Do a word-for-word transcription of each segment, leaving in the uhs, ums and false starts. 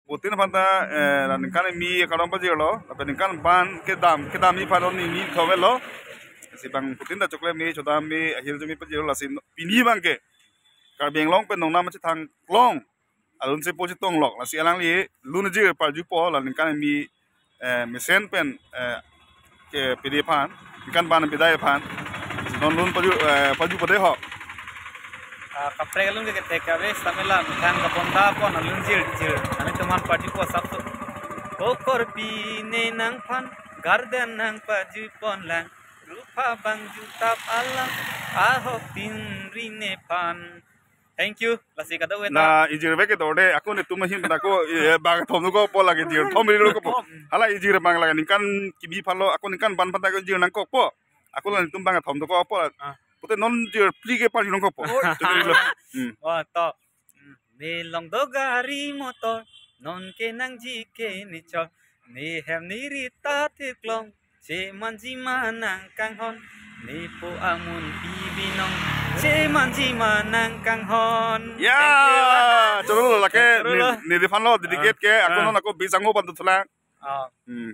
Putin aphanta, eh, ningkan kimi akardom pajirlo, lapen ningkan ban kedam, kedamji aphan neli thomelo. Lasi bangphutin ta chokle me, chodam me, ahirjume pajirlo, lasi pini abangke Karbi Anglong pen Nongnam Achethang Klong alun sepo chetong lok, lasi alangli lun ajir parjupo, la ningkan kimi, eh, mesen pen, eh, ke pidi aphan, ningkan ban pidai aphan. Non lun paju, eh, paju pade ho. Ah, kaprek alun ke kethek kave, stamela, ningkan kabonda pon alun jir, jir. Nangtum aphan parjupo sapso. Kokor pi ne nangphan, garden nangpajupon lang. Rupa bang jutap alam, ahok tin ri nephan. Thank you. Lasi kadokave ta. Na ijir vek ke dorde, ako netum ahin ako, eh, bang thom ko po lagi jir, thom ri lo ko po. Hala ijir bang lagi ningkan kimi aphanlo, ako ningkan ban aphanta ko jir nangkok po. Ako la netum bang thom ko po. Ah. Pute non jir phli ke parju nangkok po. Oh. Chokri lo. Hmm. Oh, to. Hmm. Me long do gari motor, non ke nangji ke ne chor. Ne hem ne ri ta theklong, chemanji ma nangkanghon. Ne po amun pi binong, chemanji ma nangkanghon. Ya, thank you. Choro lo lake, choro lo. Ne, neliphanlo, dedicate ke, ako, ah, non ako bisang ho bantu thula. Ah. Hmm.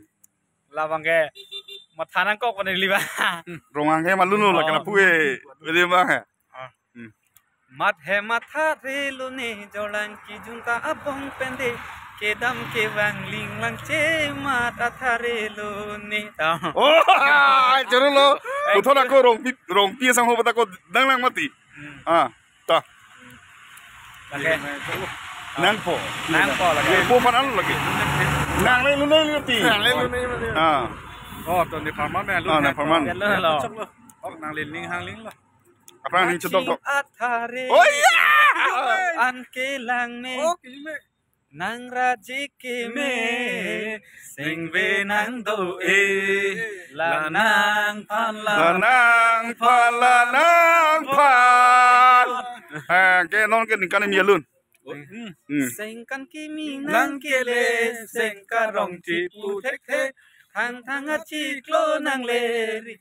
Labang ke, matha nangkok ko neli ba. Rong-ang ke malun lo, oh, lake lapu e, beli ba he. Ah. Hmm. Mat he matha re lo ne, jorlang kijun ta abong pen de, kedam kevang linglang chemat atha re lo ne. Oh, choro lo. Thank you. Puthot ako Rongpi, Rongpi asangho aphanta ko danglang mati. Hmm. Ah, ta. Lake. Nangpo. Nangpo lake. Ye, po aphan alo lake. Nangle lun-e lun ti. Nangle lun-e lun ti. Ah. Oh, to ne pharman me lun. Ah, ne pharman. Lo, lo. Oh, nangle ning hang ling lo. Aphrang ning chedok kok. Atha re. Oh, iya! An kelang me. Oh, kelang me. Nang raji keme, sengve nang do e, la nangphan, la nangphan, la nangphan. Eh, ke non ke ningkan kimi alun. Hmm. Hmm. Sengkan kimi nang kele, sengkan rong chipu thekthe, thang thang achiklo nang leri.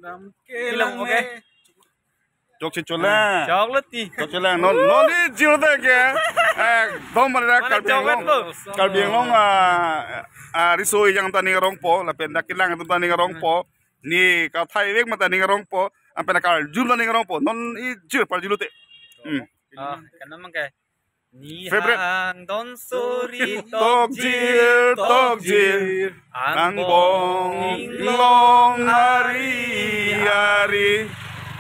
Dam kelang, okay. Chokche cholang. Choklo ti. Chokche lang. Non, non ijir ta ke. Eh, dom mana, mana Karbi Anglong. Choklo. Karbi Anglong, ah, ah, riso ejang ta ning arongpo, lapen dak kelang atum ta ning arongpo. Ne kathai vek ma ta ning arongpo. Lapen karjum ta ning arongpo. Non ijir parjulo te. Hmm. Ah, kanam ke. Favorite. Nihang don suri tokjir, tokjir, tokjir. Angbong inglong ari ari.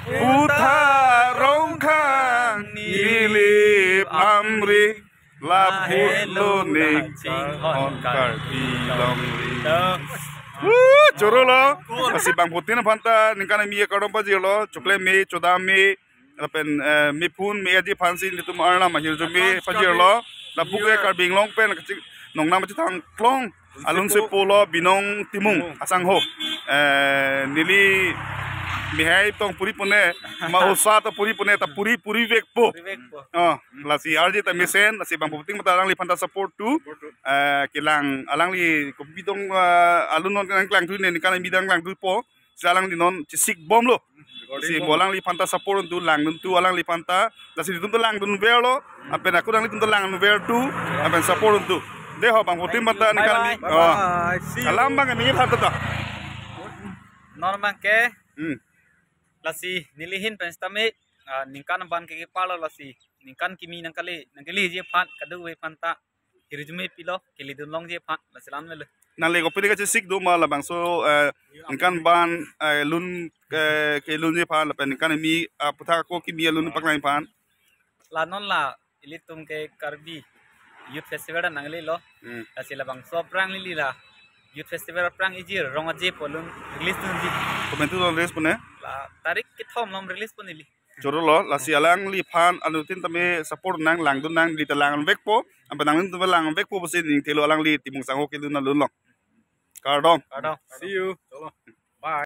Puthar rongkhang nilip amri. Lapu lo ne chinghon Karbi longri. Woo, choro lo. Lasi bangphutin aphanta ningkan kimi akardom pajirlo. Chokle me, chodam me. Lapen, eh, mephun me-etji aphansi netum arnam ahirjume pajirlo. Lapu ke Karbi Anglong pen kachik Nongnam Achethang Klong alun sepo lo Binong Timung asangho. Eh, neli mehai tong puri pone, ma osa ta puri pone, ta puri puri vekpo. Puri vekpo. Oh, lasi arje ta mesen, lasi bangphutin aphanta alangliphanta support tu. Eh, kelang alangli kopi tong, eh, alun non kelang kelang tu ne, ningkan kimi dang kelang tupo. Si alangli non chesik bomlo. Recording si bomlo. Bo alangliphanta support dun tu, langdun tu alangliphanta. Lasi netum ta langdun verlo. Lapen ako nanglitum ta langdun ver tu. Lapen support dun tu. Dei ho bangphutin aphanta ningkan kimi. Bye bye. Oh. Bye bye. See you. Alam bang kimi aphanta ta. Non bang ke. Hmm. Lasi neli ahin pen sitame, ah, ningkan ban ke kepalo lasi. Ningkan kimi nangkele, nangkeleji aphan, kadokave aphanta. Hirjume pilo, keledun longji aphan, lasi alam le. Nangle kopi kachesik do ma labangso, eh, ningkan ban, eh, lun, eh, kelunji aphan, lapen ningkan kimi, ah, puthot ako kimi alun paklang aphan. La non la, ilitum ke Karbi Youth Festival ta nanglelo. Hmm. Lasi labangso aphrang lili la. Youth Festival aphrang ijir, rong aje po lun release dunji. Komantu lun release pone? La, tarik kethom lom release pon ili. Choro lo, lasi alangliphan anuttin tame support nang, langdun nang, neli ta lang vekpo, lapen nanglitum ta lang vekpo pusi ning thelo alangli Timung asangho kelun alun long. Kardom. Kardom. See you. Cholo.